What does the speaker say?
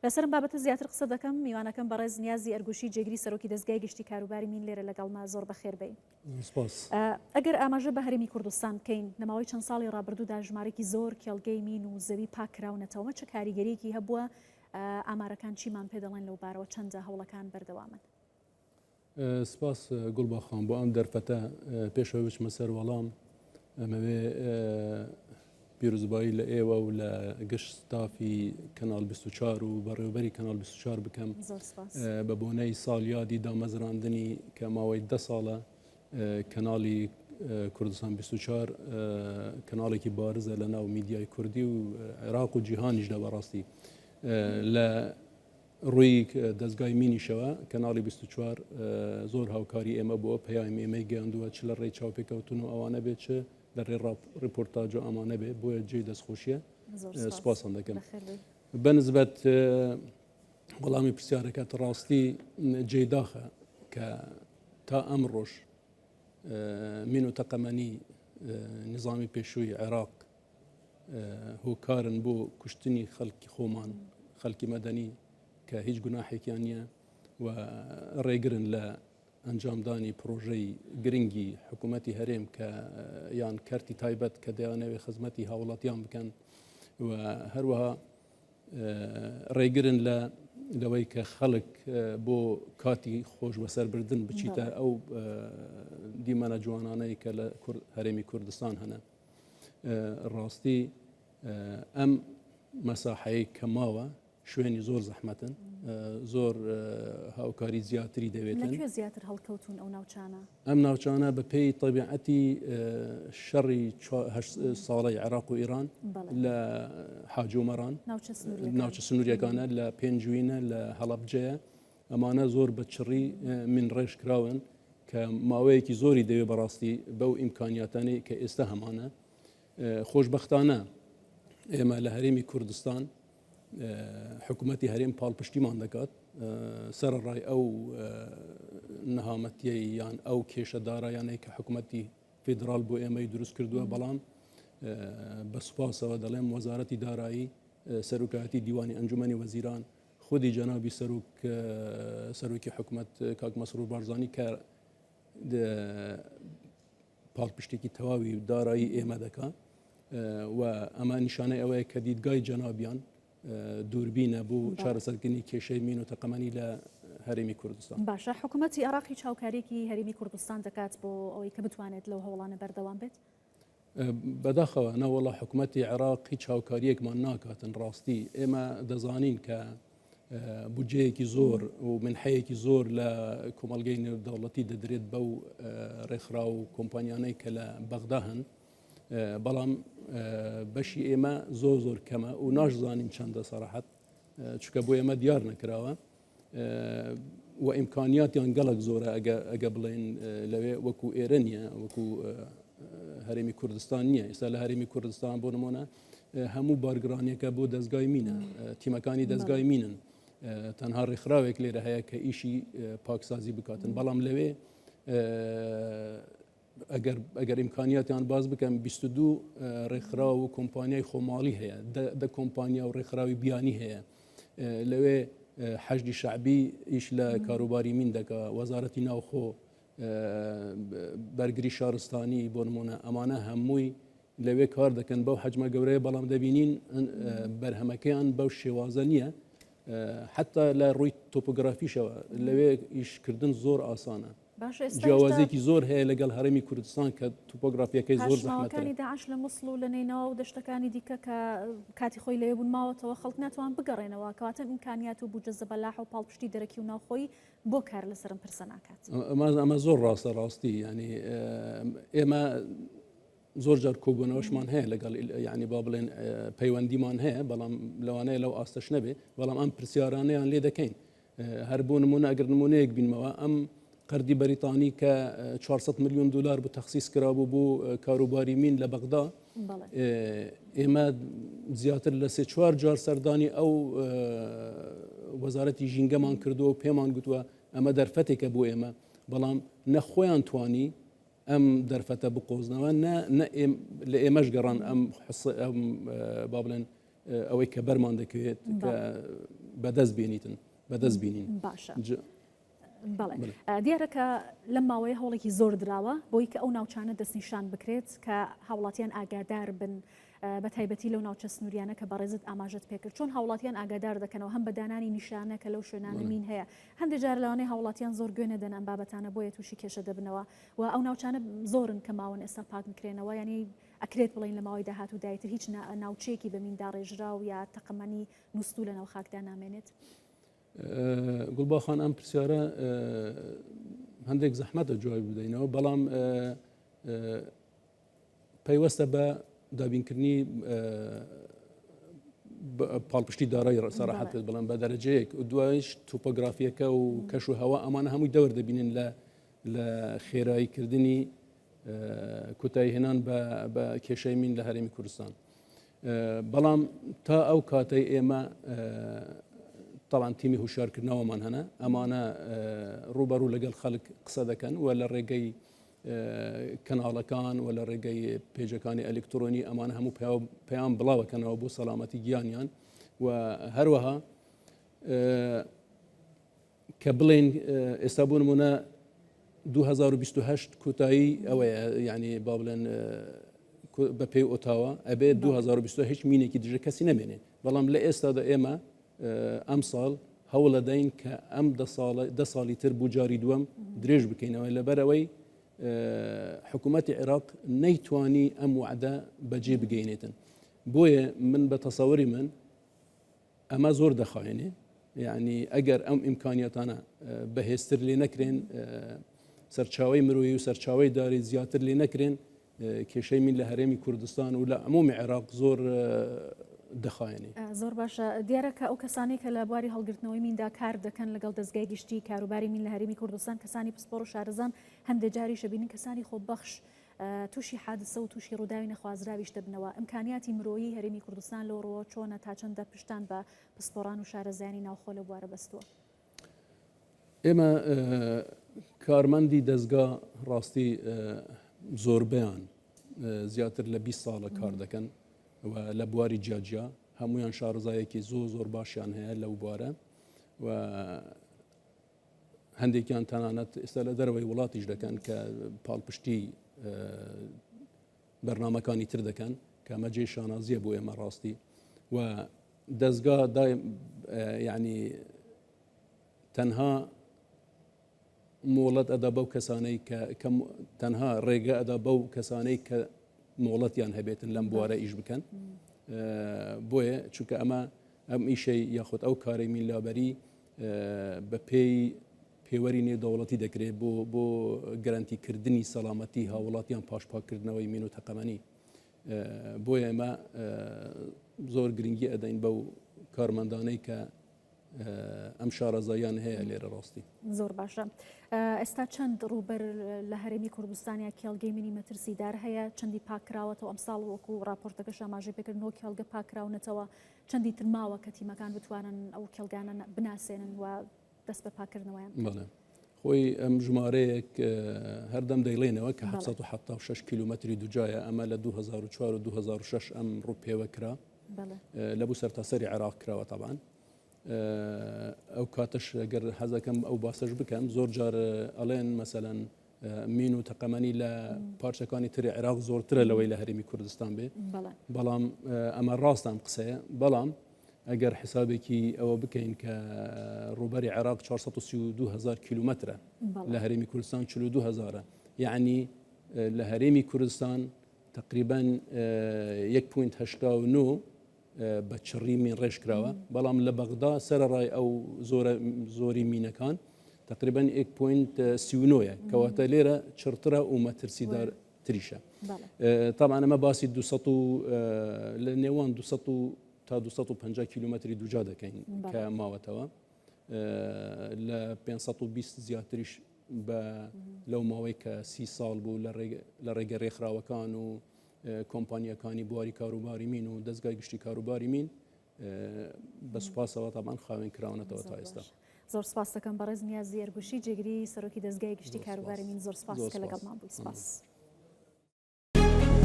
لەسەرم بابەتە زیاتر قسە دەکەم میوانەکەم بەڕێز نیازی ئەرگوشی جێگری سەرۆکی دەزگای گشتی کاروباری مین لێرە لەگەڵمە زۆر بەخێر بێی. سپاس. ئەگەر ئاماژە بە هەرێمی کوردستان بکەین لە ماوەی چەند ساڵی ڕابردوودا ژمارەیەکی زۆر کێڵگەی مین و زەوی پاک کراونەتەوە چ کاریگەریەکی هەبووە ئامارەکان چیمان پێ دەڵێن لەو بارەوە چەندە هەوڵەکان بەردەوامن؟ سپاس گوڵباخان بۆ ئەم دەرفەتە پێشەوە بچمە سەر وەڵام ئەمەوێ پیرۆزبایی لە ئێوە و لە گشت ستافی کەناڵ 24 و بەڕێوبەری کەناڵ 24 بکەم بە بۆنەی ساڵیادی دامەزراندنی کە ماوەی دە ساڵە کەناڵی کوردستان 24 کەناڵێکی بارزە لە ناو میدیای کوردی و عێراق و جیهانیشدا بەڕاستی لە ڕووی دەزگای مینیشەوە کەناڵی 24 زۆر هاوکاری ئێمە بووە پەیامی ئێمەی گەیاندووە چ لە ڕێی چاوپێکەوتن و ئەوانە بێت چ لە ڕێی ڕیپۆرتاج و ئەمانە بێ بۆیە جێی دەستخۆشیە سوپاسان دەکەم بەنسبەت وەڵامی پرسیارەکەت ڕاستی جێی داخە کە تا ئەمڕۆژ مین و تەقەمەنی نظامی پێشووی عێراق هۆکارن بۆ کوشتنی خەڵکی خۆمان خەڵکی مەدەنی کە هیچ گوناحێکیان نییە و ڕێگرن لە ئەنجامدانی پرۆژەی گرنگی حکوومەتی هەرێم کە یان کەرتی تایبەت کە دەیانەوێت خزمەتی هاوڵاتیان بکەن و هەروەها ڕێگرن لە لەوەی کە خەڵک بۆ کاتی خۆش بەسەربردن بچیتە ئەو دیمەنە جوانانەی کە لە هەرێمی کوردستان هەنە. ڕاستی ئەم مەساحەیە کە ماوە شوێنی زۆر زەحمەتن زۆر هاوکاری زیاتری دەوێت زیاتر هەڵکەوتون ئەو ناوچانە ئەم ناوچانە بە پێی طبیعەتی شەڕی ساڵی عێراق و ئیران لە حاجۆمەران ناوچە سنووریەکانە لە پێنجوینە لە هەڵەبجەیە ئەمانە زۆر بە چڕی من ڕێژ کراون کە ماوەیەکی زۆری دەوێت بەڕاستی بەو ئیمکانیاتانەی کە ئێستا هەمانە خۆشببختانە ئێمە لە هەرێمی کوردستان حکوومەتی هەرێم پاڵپشتیمان دەکات سەرڕای ئەو نەهامەتیەی یان ئەو کێشە دارایانەی کە حکوومەتی فیدراڵ بۆ ئێمەی دروست کردووە بەڵام بە سوپاسەوە دەڵێم وەزارەتی دارایی سەرۆکایەتی دیوانی ئەنجومەنی وەزیران خودی جەنابی سەرۆک سەرۆکی حکومەت کاک مەسرور بارزانی کە پاڵپشتێکی تەواوی دارایی ئێمە دەکا و ئەمە نیشانەی ئەوەیە کە دیدگای جەنابیان دووربینە بۆ چارەسەرکردنی کێشەی مین و تەقەمەنی لە هەرێمی کوردستان. باشە حکوومەتی عێراق هیچ هاوکاریەکی هەرێمی کوردستان دەکات بۆ ئەوەی کە بتوانێت لەو هەوڵانە بەردەوام بێت؟ بەداخەوە نەوەڵا حکوومەتی عێراق هیچ هاوکاریەکمان ناکاتن ڕاستی ئێمە دەزانین کە بودجەیەکی زۆر و منحەیەکی زۆر لە کۆمەڵگەی نێودەوڵەتی دەدرێت بەو ڕێکخراو و کۆمپانیانەی کە لە بەغدا هەن بەڵام بەشی ئێمە زۆر زۆر کەمە و ناشزانین چەندە سەراحەت چونکە بۆ ئێمە دیار نەکراوە و ئیمکانیاتیان گەڵک زۆرە ئەگە بڵێن لەوێ وەکو ئێرە نییە وەکو هەرێمی کوردستان نییە ئێستا لە هەرێمی کوردستان بۆ نمونە هەموو بارگرانیەکە بۆ دەستگای مینە تیمەکانی دەستگای مینن تەنها ڕێکخراوێک لێرە هەیە کە ئیشی پاکسازی بکاتن بەڵام لەوێ ئەگەر ئەگەر ئیمکانیاتیان باز بکەم 22 ڕێکخراو و کۆمپانیای خۆماڵی هەیە دە کۆمپانیا و ڕێکخراوی بیانی هەیە لەوێ حەشدی شعبی ئیش لە کاروباری مین دەکا وەزارەتی ناوخۆ بەرگری شارستانی بۆ نمونە ئەمانە هەمووی لەوێ کار دەکەن بەو حەجمە گەورەیە بەڵام دەبینین بەرهەمەکەیان بەو شێوازە نییە حتا لە ڕووی تۆپۆگرافیشەوە لەوێ ئیشکردن زۆر ئاسانە باشە ئێستا جیاوازیەکی زۆر هەیە لەگەڵ هەرێمی کوردستان کە توپۆگرافیەکەی زۆر زەحمەترە. پاشماوەکانی داعش لە موسڵ و لە نەینەوا و دەشتەکانی دیکە کە کاتی خۆی لەوێ بوون ماوەتەوە، خەڵک ناتوان بگەڕێنەوە، کەواتە ئیمکانیات و بودجە زەبەلاح و پاڵپشتی دەرەکی و ناوخۆیی بۆ کار لەسەر ئەم پرسە ناکات؟ ئەمە ئەمە زۆر ڕاستە ڕاستی یانی ئێمە زۆر جار کۆبوونەوەشمان هەیە لەگەڵ یعنی با بڵێن پەیوەندیمان هەیە بەڵام لەوانەیە لەو ئاستەش نەبێ بەڵام ئەم پرسیارانەیان لێ دەکەین هەر بۆ نمونە ئەگەر نمونەیەک بینمەوە ئەم قەردی بەریتانی کە 400 میلیۆن دلار بۆ تەخسیس کرابوو بۆ کاروباری مین لە بەغدا ئێمە زیاتر لە سێ چوار جار سەردانی ئەو وەزارەتی ژینگەمان کردووە و پێمان گوتووە ئەمە دەرفەتێکە بۆ ئێمە بەڵام نە خۆیان توانی ئەم دەرفەتە بقۆزنەوە نە لە ئێمەش گەڕان ئەم با بڵێن ئەوەی کە بەرمان دەکەوێت کە. بەدەست بێنیتن بەدەست بینین. باشە بەڵێ دیارە کە لەم ماوەیە هەوڵێکی زۆر دراوە بۆی کە ئەو ناوچانە دەستنیشان بکرێت کە هاوڵاتیان ئاگادار بن بە تایبەتی لەو ناوچە سنووریانە کە بەڕێزت ئاماژەت پێکرد چۆن هاوڵاتیان ئاگادار دەکەنەوە هەم بە دانانی نیشانە کە لەو شوێنانە مین هەیە هەندێک جار لەوانەیە هاوڵاتیان زۆر گوێ نەدەن ئەم بابەتانە بۆیە تووشی کێشە دەبنەوە و ئەو ناوچانە زۆرن کە ماون ئێستا پاک بکرێنەوە یانی ئەکرێت بڵێین لە ماوەی داهاتوودا ئیتر هیچ ناوچەیەکی بە مین داڕێژراو یا تەقەمەنی نووستوو لەناو خاکدا نامێنێت؟ گوڵباخان ئەم پرسیارە هەندێک زەحمەتە جوابی بدەینەوە بەڵام پەیوەستە بە دابینکردنی پاڵپشتی دارایی سەراحەت پێت بڵێم بە دەرەجەیەک و دوایش توپۆگرافیەکە و کەش و هەوا ئەمانە هەمووی دەور دەبینن لە لە خێراییکردنی کۆتایی هێنان بە کێشەی مین لە هەرێمی کوردستان. بەڵام تا ئەو کاتەی ئێمە تاوان تیمی هوشارکردنەوەمان هەنە ئەمانە ڕوبەڕوو لەگەڵ خەڵک قسە دەکەن و لە ڕێگەی کەناڵەکان و لە ڕێگەی پێجەکانی ئەلکترۆنی ئەمانە هەموو پەیام بڵاوەکەنەوە بۆ سەلامەتی گیانیان و هەروەها کە بڵێین ئێستا بۆ نمونە 2028 کۆتایی ئەوەیە یعنی با بڵێن بە پێی ئۆتاوە ئەبێ 2020 هیچ مینێکی دژە کەسی نەمێنێ بەڵام لە ئێستادا ئێمە ئەم ساڵ هەوڵەدەین کە ئەم دە ساڵی تر بۆ جاری دووەم درێژ بکەینەوە لەبەرەوەی حکوومەتی عێراق نەیتوانی ئەم وعدە بەجێ بگەینێتن بۆیە من بە تەسەوری من ئەمە زۆر دەخایەنێ یعنی ئەگەر ئەم ئیمکانیاتانە بەهێزتر لێ نەکرێن سەرچاوی مرۆیی و سەرچاوی داری زیاتر لێ نەکرێن کێشەی من لە هەرێمی کوردستان و لە عمومی عێراق زۆر دەخایەنێ. زۆر باشە دیارە کە ئەو کەسانەی کە لە بواری هەڵگرتنەوەی میندا کار دەکەن لەگەڵ دەزگای گشتی کاروباری مین لە هەرێمی کوردستان کەسانی پسپۆڕ و شارەزان هەندێک جاریش ئەبینین کەسانی خۆبەخش تووشی حادسە و تووشی ڕووداوی نەخوازراویش دەبنەوە، ئیمکانیاتی مرۆیی هەرێمی کوردستان لەو ڕووەوە چۆنە، تا چەندە پشتتان بە پسپۆڕان و شارەزایانی ناوخۆ لەو بوارە بەستووە؟ ئێمە کارمەندی دەزگا ڕاستی زۆربەیان زیاتر لە 20 ساڵە کار دەکەن و لە بواری جیاجیا هەمویان شارەزایەکی زۆر زۆر باشیان هەیە لەو بوارە و هەندێکیان تەنانەت ئێستا لە دەرەوەی وڵاتیش دەکەن کە پاڵپشتی بەرنمەکانی تر دەکەن کە ئەمە جێی شانازیە بۆ ئێمە ڕاستی و دەستگا یعنی تەنها مۆڵەت ئەدا بەو کەسانەی کە تەنها ڕێگە ئەدا بەو کەسانەی کە مۆڵەتیان هەبێتن لەم بوارە ئیش بکەن بۆیە چونکە ئەمە ئەم ئیشەی یاخود ئەو کارەی میلابەری بە پێی پێوەری نێودەوڵەتی دەکرێت بۆ بۆ گەرەنتی کردنی سەلامەتی هاوڵاتیان پاش پاککردنەوەی مین و تەقەمەنی بۆیە ئێمە زۆر گرنگی ئەدەین بەو کارمەندانەی کە ئەم شارەزاییان هەیە لێرە ڕاستی. زۆر باشە ئێستا چەند ڕووبەر لە هەرێمی کوردستان یا کێڵگەی مینی مەترسیدار هەیە چەندی پاکراوەتەوە ئەمساڵ وەکو راپۆرتەکەش ئاماژەی پێکرد نۆ کێڵگە پاکراونەتەوە چەندی تر ماوە کە تیمەکان بتوانن ئەو کێڵگانە بناسێنن و دەست بە پاکردنەوەیان بکەن؟ بەڵێ خۆی ئەم ژمارەیەک هەردەم دەیڵێنەوە کە 776 کیلومتری دوجایە ئەمە لە 2004 و 2006 ئەم ڕووپێوە کرا لە بوو سەرتاسەری عێراق کراوە تاوان ئەو کاتەش گەر حەزەکەم ئەو باسەش بکەم زۆر جار ئەڵێن مەسەەن مین و تەقەمەنی لە پارچەکانی تری عێراق زۆرترە لەوەی لە هەرێمی کوردستان بێ بەڵام ئەمە ڕاستە ئەم قسەیە بەڵام ئەگەر حسابێکی ئەوە بکەین کە ڕووبەری عێراق 432 هزار کیلومترە لە هەرێمی کوردستان 42 هزارە یعنی لە هەرێمی کوردستان تقریبا 1.89 بە چڕی مین ڕێژ کراوە بەڵام لە بەغدا سەرەڕای ئەو زۆرە زۆری مینەکان تقریبا 1.39 یە کەواتە لێرە چڕترە و مەترسیدار تریشە طبعا ئەمە باسی 200 لە نێوان 200 تا 250 کیلومتری دوجا دەکەین کە ماوەتەوە لە 520 زیاتریش بە لەو ماوەی کە سی ساڵ بوو لە ڕێگە ڕێکخراوەکان و کۆمپانیاکانی بواری کاروباری مین و دەزگای گشتی کاروباری مین بە سوپاسەوە تامان خاوێن کراونەتەوە تا ئێستا. زۆر سپاس دەکەم بەڕێز نیازی ئەرگوشی جێگری سەرۆکی دەزگای گشتی کاروباری مین زۆر سپاس کە لەگەڵمان بووی سپاس.